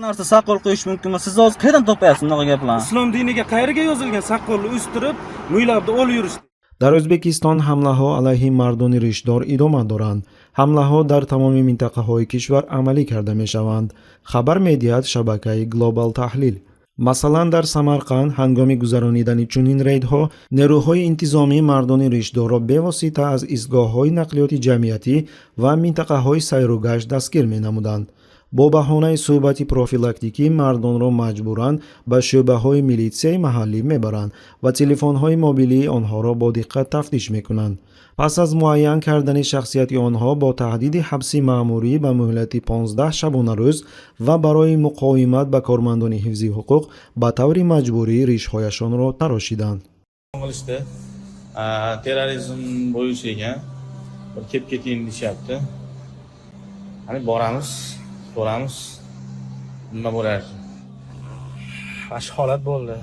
Narsa soqol qo'yish mumkin emas. Siz hozir qayerdan topyapsiz bunaqa gaplarni? Islom diniga qayerga yozilgan soqolni o'stirib, mo'ylabni olib yurish? Дар Ӯзбекистон ҳамлаҳо алайҳи мардони ришдор идома доранд. Ҳамлаҳо дар тамоми минтақаҳои кишвар амалӣ карда мешаванд, хабар медиҳад шабакаи Глобал Таҳлил. Масалан, дар Самарқанд ҳангоми гузаронидани чунин рейдҳо нерӯҳои интизомӣ мардони ришдорро бевосита аз истгоҳҳои нақлиёти ҷамъиятӣ ва минтақаҳои сайругашт дастгир менамуданд. Бо баҳонаи суҳбати профилактикӣ мардонро маҷбуран ба шӯъбаҳои милитсияи маҳаллӣ мебаранд ва телефонҳои мобилии онҳоро бо диққат тафтиш мекунанд. Пас аз муайян кардани шахсияти онҳо бо таҳдиди ҳабси маъмурӣ ба муҳлати 15 шабонарӯз ва барои муқовимат ба кормандони ҳифзи ҳуқуқ ба таври маҷбурӣ ришҳояшонро тарошиданд. Qilishdi. Terrorizm bo'yicha ekan. Bir kelib keting deyishyapti. Hani boramiz, ko'ramiz nima bo'lar ekan. Mana shu holat bo'ldi.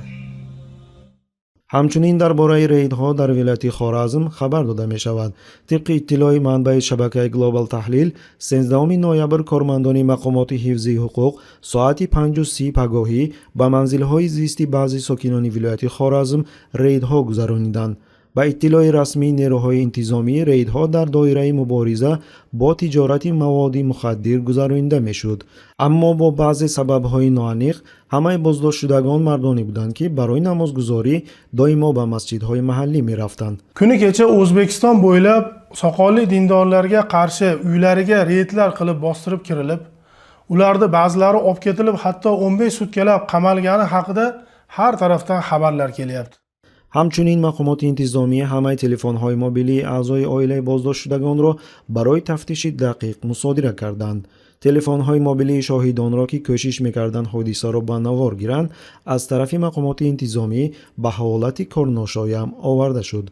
Ҳамчунин дар бораи рейдҳо дар вилояти Хоразм хабар дода мешавад. Тибқи иттилои манбаи шабакаи Глобал Таҳлил, 13 ноябр кормандони мақомоти ҳифзи ҳуқуқ соати 5:30 пагоҳӣ ба манзилҳои зисти баъзе сокинони вилояти Хоразм рейдҳо гузарониданд. Ба иттилои расмии нерӯҳои интизомӣ, рейдҳо дар доираи мубориза бо тиҷорати маводи мухаддир гузаронида мешуд, аммо бо баъзе сабабҳои ноаниқ ҳамаи боздоштшудагон мардоне буданд, ки барои намозгузорӣ доимо ба масҷидҳои маҳаллӣ мерафтанд. Kuni kecha O'zbekiston bo'ylab soqolli dindorlarga qarshi uylariga reydlar qilib bostirib kirilib, ularni ba'zilari olib ketilib, hatto 15 sutkalab qamalgani haqida har tarafdan xabarlar kelyapti. Ҳамчунин мақомоти интизомӣ ҳамаи телефонҳои мобилии аъзои оилаи боздоштшудагонро барои тафтиши дақиқ мусодира карданд. Телефонҳои мобилии шоҳидонро, ки кӯшиш мекарданд ҳодисаро ба навор гиранд, аз тарафи мақомоти интизомӣ ба ҳолати корношоям оварда шуд.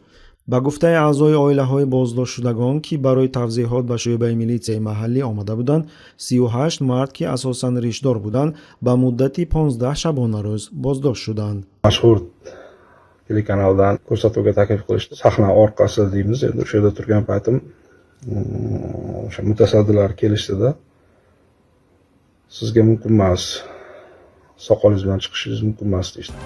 Ба гуфтаи аъзои оилаҳои боздоштшудагон, ки барои тавзеҳот ба шӯъбаи милитсияи маҳаллӣ омада буданд, 38 мард, ки асосан ришдор буданд, ба муддати 15 шабонарӯз боздошт шуданд. Mashhur telekanaldan ko'rsatuvga taklif qilishdi. Sahna orqasi deymiz endi, o'sha yerda turgan paytim o'sha mutasaddilar kelishdida, "Sizga mumkin emas, soqolingiz bilan chiqishingiz mumkin emas", deyishdi.